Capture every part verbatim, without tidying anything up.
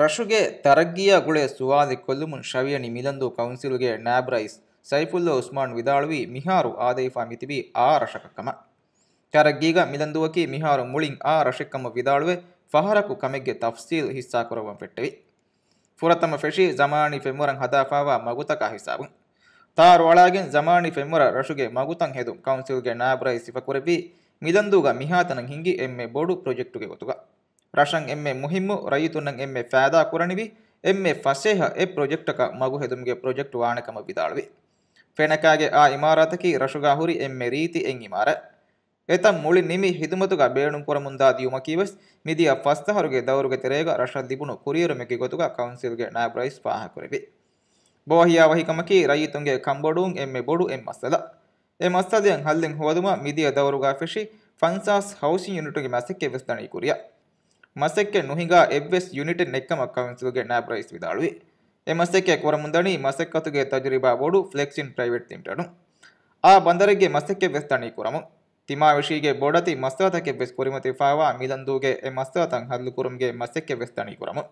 ރަށުގެ ތަރައްގީއާ ގުޅޭ ސުވާލެއް ކޮށްލުމުން ޝަވިޔަނި މިލަންދޫ ކައުންސިލްގެ ނާއިބް ރައީސް ސައިފުއްލާ އުސްމާން ވިދާޅުވީ މިހާރު އާދައިފާ މިތިބީ އާ ރަށަކަށް ކަމަށް. ތަރައްގީގަ މިލަންދޫއަކީ މިހާރު މުޅިން އާ ރަށެއްކަމަށް ވިދާޅުވެ، ފަހަރަކު ކަމެއްގެ ތަފްސީލް ހިއްސާކުރައްވަން ފެއްޓެވި. ފުރަތަމަ ފެށީ ޒަމާނީ ފެންވަރަށް ހަދާފާވާ މަގުތަކާ ހިސާބުން. ތާރު އަޅާގެން ޒަމާނީ ފެންވަރަށް ރަށުގެ މަގުތައް ހެދުން ކައުންސިލްގެ ނާއިބް ރައީސް ސިފަކުރެއްވީ، މިލަންދޫގަ މިހާތަނަށް ހިނގި އެންމެ ބޮޑު ޕްރޮޖެކްޓުގެ ގޮތުގަ. ރަށަށް އެންމެ މުހިއްމު، ރައްޔިތުންނަށް އެންމެ ފައިދާ ކުރަނިވި، އެންމެ ފަސޭހަ އެއް ޕްރޮޖެކްޓަކަށް މަގު ހެދުމުގެ ޕްރޮޖެކްޓް ވާނެ ކަމަށް ވިދާޅުވި. ފެނަކާގެ އާ އިމާރާތަކީ ރަށުގާ ހުރި އެންމެ ރީތި އެއް އިމާރާތް. އެތަން މުޅި ނިމި ހިދުމަތުގަ ބޭނުންކުރަމުންދާ ދިޔުމަކީވެސް މިދިޔަ ފަސް އަހަރުގެ ދައުރުގެ ތެރޭގަ ރަށަށް ލިބުނު ކުރިއެރުމެއްގެ ގޮތުގަ ކައުންސިލްގެ ނާއިބް ރައީސް ފާހަގަކުރެއްވި. ބޯހިޔާވަހިކަމަކީ ރައްޔިތުންގެ ކަންބޮޑުވުން އެންމެ ބޮޑު އެއް މައްސަލަ. އެ މައްސަލައަށް ހައްލެއް ހޯދުމަށް މިދިޔަ ދައުރުގަ ފެށި ފަންސާސް ހައުސިން ޔުނިޓުގެ މަސައްކަތްވެސް ދަނީ ކުރިއަށް. މަސައްކަތް ނުހިނގާ އެއްވެސް ޔުނިޓެއް ނެތްކަމަށް ކައުންސިލްގެ ނާއިބް ރައީސް ވިދާޅުވި. އެ މަސައްކަތް ކުރަމުންދަނީ މަސައްކަތުގެ ތަޖުރިބާ ބޮޑު ފްލެކްސިން ޕްރައިވެޓް ލިމިޓެޑުން. އާ ބަނދަރެއްގެ މަސައްކަތްވެސް ދަނީ ކުރަމުން. ތިމާވެށީގެ ބޮޑެތި މައްސަލަތަކެއްވެސް ކުރިމަތިވެފާވާ މިލަންދޫގެ އެ މައްސަލަތައް ހައްލުކުރުމުގެ މަސައްކަތްވެސް ދަނީ ކުރަމުން.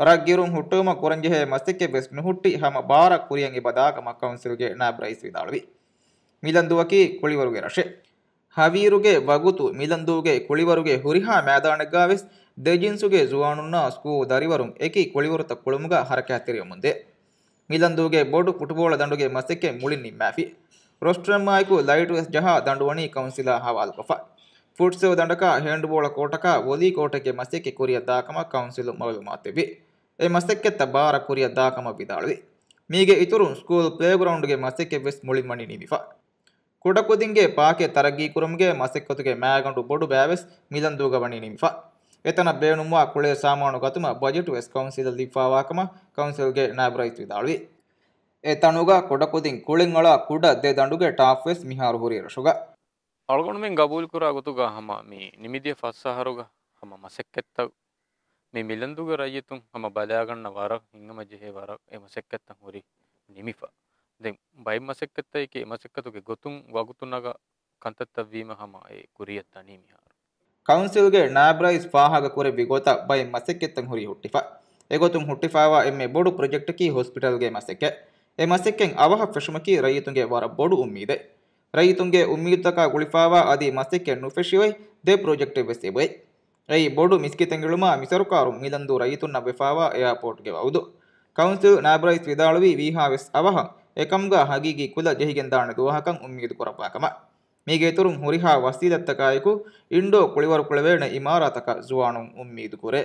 ރަށްގިރުން ހުއްޓުވުމަށް ކުރަންޖެހޭ މަސައްކަތްވެސް ނުހުއްޓި ހަމަ ބާރަށް ކުރިއަށް އެބަ ދާކަމަށް ކައުންސިލްގެ ނާއިބް ރައީސް ވިދާޅުވި. މިލަންދޫއަކީ ކުޅިވަރުގެ ރަށެއް. ހަވީރުގެ ވަގުތު މިލަންދޫގެ ކުޅިވަރުގެ ހުރިހާ މައިދާނެއްގާވެސް ދެ ޖިންސުގެ ޒުވާނުންނާ ސްކޫލް ދަރިވަރުން އެކި ކުޅިވަރުތައް ކުޅުމުގަ ހަރަކާތްތެރިވަމުންދޭ. މިލަންދޫގެ ބޮޑު ފުޓުބޯޅަ ދަނޑުގެ މަސައްކަތް މުޅިން ނިންމާފި. ރޮސްޓްރަމްއާއެކު ލައިޓުވެސް ޖަހާ ދަނޑުވަނީ ކައުންސިލާ ހަވާލުކޮށްފަ. ފުޓްސަލް ދަނޑަކާ، ހޭންޑްބޯޅަ ކޯޓަކާ، ވޮލީ ކޯޓެއްގެ މަސައްކަތް ކުރިއަށް ދާކަމަށް ކައުންސިލުން މައުލޫމާތު ދެއްވި. އެ މަސައްކަތްތައް ބާރަށް ކުރިއަށް ދާކަމަށް ވިދާޅުވި. މީގެ އިތުރުން ސްކޫލް ޕްލޭގްރައުންޑްގެ މަސައްކަތްވެސް މުޅިން ވަނީ ނިމިފަ. ކުޑަކުދިންގެ ޕާކެއް ތަރައްގީކުރުމުގެ މަސައްކަތުގެ މައިގަނޑު ބޮޑު ބައިވެސް މިލަންދޫގަ ވަނީ ނިމިފަ. އެތަނަށް ބޭނުންވާ ކުޅޭ ސާމާނު ގަތުމަށް ބަޖެޓުވެސް ކައުންސިލަށް ލިބިފާވާކަމަށް ކައުންސިލްގެ ނާއިބް ރައީސް ވިދާޅުވި. އެ ތަނުގަ ކުޑަކުދިން ކުޅެން އަޅާ ކުޑަ ދެ ދަނޑުގެ ޓާފްވެސް މިހާރު ހުރީ ރަށުގަ. އަޅުގަނޑުމެން ގަބޫލުކުރާ ގޮތުގަ ހަމަ މި ނިމިދިޔަ ފަސް އަހަރުގަ ހަމަ މަސައްކަތްތައް މި މިލަންދޫގެ ރައްޔިތުން ހަމަ ބަލާގަންނަ ވަރަށް ހިތްހަމަޖެހޭ ވަރަށް އެ މަސައްކަތްތައް ހުރީ ނިމިފަ. ދެން ބައެއް މަސައްކަތްތަކަކީ އެ މަސައްކަތުގެ ގޮތުން ވަގުތު ނަގާ ކަންތައްތައް ވީމަ ހަމަ އެ ކުރިއަށް ދަނީ މިހާރު. ކައުންސިލްގެ ނާއިބް ރައީސް ފާހަގަ ކުރެއްވި ގޮތަށް ބައެއް މަސައްކަތްތައް ހުރީ ހުއްޓިފަ. އެގޮތުން ހުއްޓިފާވާ އެންމެ ބޮޑު ޕްރޮޖެކްޓަކީ ހޮސްޕިޓަލްގެ މަސައްކަތް. އެ މަސައްކަތް އަވަހަށް ފެށުމަކީ ރައްޔިތުންގެ ވަރަށް ބޮޑު އުއްމީދެއް. ރައްޔިތުންގެ އުއްމީދުތަކާ ގުޅިފާވާ އަދި މަސައްކަތް ނުފެށި އޮތް ދެ ޕްރޮޖެކްޓެއްވެސް އެބައޮތް. އެއީ ބޮޑު މިސްކިތެއް އެޅުމާ މިސަރުކާރުން މިލަންދޫ ރައްޔިތުންނަށް ވެފާވާ އެއާޕޯޓްގެ ވައުދު. ކައުންސިލް ނާއިބް ރައީސް ވިދާޅުވީ ވީހާވެސް އަވަހަށް އެކަމުގަ ހަގީގީ ކުލަ ޖެހިގެންދާނެ ދުވަހަކަށް އުއްމީދު ކުރައްވާކަމަށް. މީގެ އިތުރުން ހުރިހާ ވަސީލަތްތަކާއެކު އިންޑޯ ކުޅިވަރު ކުޅެވޭނެ އިމާރާތަކަށް ޒުވާނުން އުއްމީދު ކުރޭ.